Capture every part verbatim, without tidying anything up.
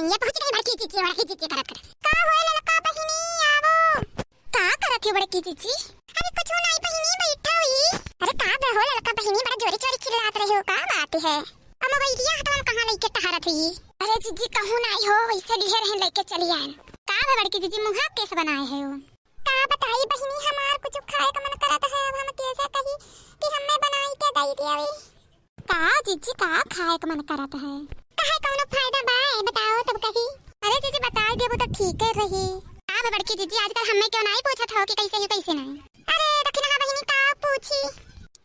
ये पहुँच गई बड़की जीजी, बड़की जीजी करत करत। का होए ललका बहिनी, आवो। का करत हो बड़की जीजी? अरे कुछ नाई बहिनी, बैठा हुई। अरे का बे हो ललका बहिनी, बड़ा जोरे जोरे चिल्लात रही हो, का बात है? अब मोबाइलिया हथवा में कहाँ लइके टहरत हुई? अरे जीजी कहूँ नाई हो, वैसे दिहे रहे लइके चली आए। का बे बड़की जीजी, मुँह कैसे बनाए है हो? का बताई बहिनी, हमार कुछ खाए का मन करत है, अब हम कैसे कही कि हमें बनाई के दई दियावे। का जीजी, का खाए का मन करत है? काहे कौनो फायदा बा, ए बताओ तब कही। अरे जीजी, बताई देबो तो ठीक है रही। का बे बड़की जीजी, आजकल हमें क्यों नाई पूछत हो कि कैसे ही कैसे नाई? अरे दखिनहा बहिनी, का पूछी?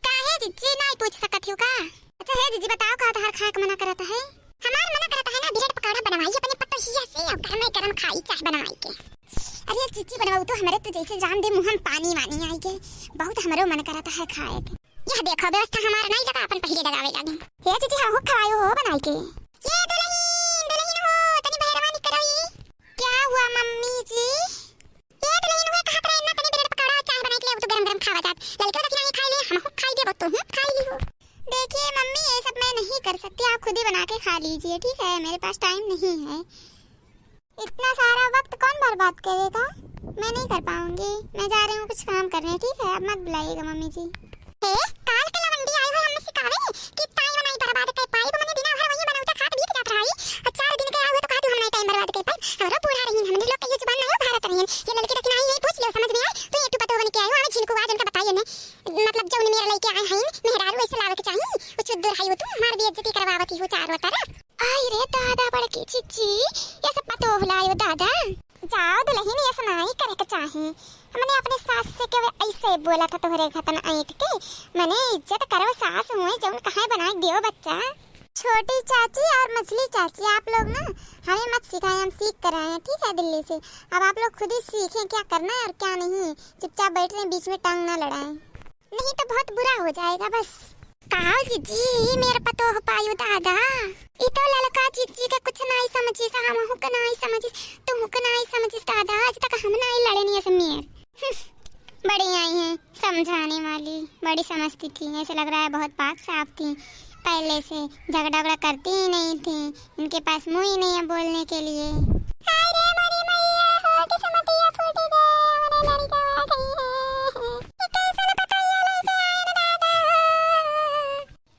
काहे जीजी, नाई पूछ सकत हो का? अच्छा है जीजी, बताओ का तोहार खाए का मन करत है? हमार मन करत है ना, ब्रेड पकौड़ा बनवाई अपने पतोहिया से और गरमे गरम खाई चाय बनवाई के। अरे जीजी, बनवाऊ तो हमरे तो जैसे जान दे मुँह में पानी वानी आई के, बहुत हमरो मन करत है खाए के। यह देखो व्यवस्था हमार नाई लगा, अपन पहिले लगावे लागी। हे जीजी, हाँ हो खवायो हो बनाई के। ये दुलहिन, दुलहिन हो, तनी बहरवा निकरो ये। क्या हुआ मम्मी जी? ये दुलहिन हुए कहत रहे ना, तनी ब्रेड पकौड़ा चाय बनाई के ले, अब तो गरम गरम खावा जात। ललके दखिनहा खाई ले, हम हो खाई देबो, तू हूँ खाई ली हो। देखिए मम्मी, ये सब मैं नहीं कर सकती, आप खुद ही बना के खा लीजिए, ठीक है? मेरे पास टाइम नहीं है। इतना सारा वक्त कौन बर्बाद करेगा? मैं नहीं कर पाऊंगी, मैं जा रही हूँ कुछ काम करने, ठीक है? अब मत बुलाइएगा मम्मी जी। ए, काल के लवंडी आई हो हमने सिखावे कि ताई बनाई बर्बाद कर पाई, वो मने दिना भर वही बनौचा खात बीत जात रही। और चार दिन के आए हुए तो कहा तू हमने टाइम बर्बाद कर पाई। हमरो बूढ़ा रही, हमने लोग कहियो जुबान नहीं भारत रही। ये ललकी दखिनहा यही पूछ लियो, समझ में आए? तू ये टू पतोह बन के आयो, आवे झिनको आज उनका बताइए ने। मतलब जो मेरे लइके आए हैं, मेहरारू ऐसे लावे के चाहिए। वो चुद्दुर है वो, तू हमार बेइज्जती करवावत ही हो चारों तरफ। आई रे दादा, बड़की जीजी, ये सब पतोह लायो दादा। जाओ दुलहिन, ये सब नाई करे के चाही। हमने अपने सास से के ऐसे बोला था तोहरे घतन ऐंठ के, मने इज्जत करो सास हुए, जौन कहे बनाई दियो बच्चा। छोटी चाची और मछली चाची, आप लोग ना हमें मत सिखाएं, हम सीख कर आए हैं, ठीक है, दिल्ली से। अब आप लोग खुद ही सीखें क्या करना है और क्या नहीं। चुपचाप बैठ रहे, बीच में टांग ना लड़ाएं। नहीं तो बहुत बुरा हो जाएगा बस। काओ जीजी, मेर पतोह पायो दादा। ई तो ललका जीजी के कुछ नाई समझिस, हमहू के नाई समझिस, तुहू के नाई समझिस दादा। आज तक हम नाई लड़े नहीं ऐसे मेर। हम्म, बड़ी आई हैं समझाने वाली, बड़ी समझती थी। ऐसे लग रहा है बहुत पाक साफ थी, पहले से झगड़ा वगड़ा करती ही नहीं थी। इनके पास मुंह ही नहीं है बोलने के लिए। हाय रे मोरी मैया हो, किस्मतिया फूट गए, हमरे लड़का आ गई है। ये कैसन पतैया लेके आए न दादा।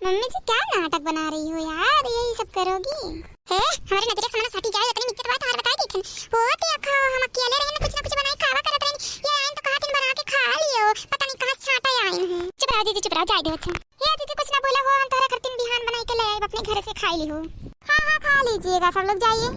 मम्मी जी, क्या नाटक बना रही हो यार, यही सब करोगी? हे, हमारे नजरे सामने साटी जाए, इतनी इज्जत बात हमारे बताए देखे। वो देखो, हम अकेले रहे ना, कुछ ना कुछ बनाए खावा करत रहे। ये आइन तो कहा कि बना के खा लियो, पता नहीं कहाँ से छाटा आइन है। चुप रहो दीदी, चुप रहो, जाए दो। अच्छा। ये दीदी कुछ ना बोला हो, हम तोहरा खातिर बिहान बनाई के ले आए, अपने घर से खाई ली हो। हाँ, हाँ, खा लीजिएगा, सब लोग जाइए।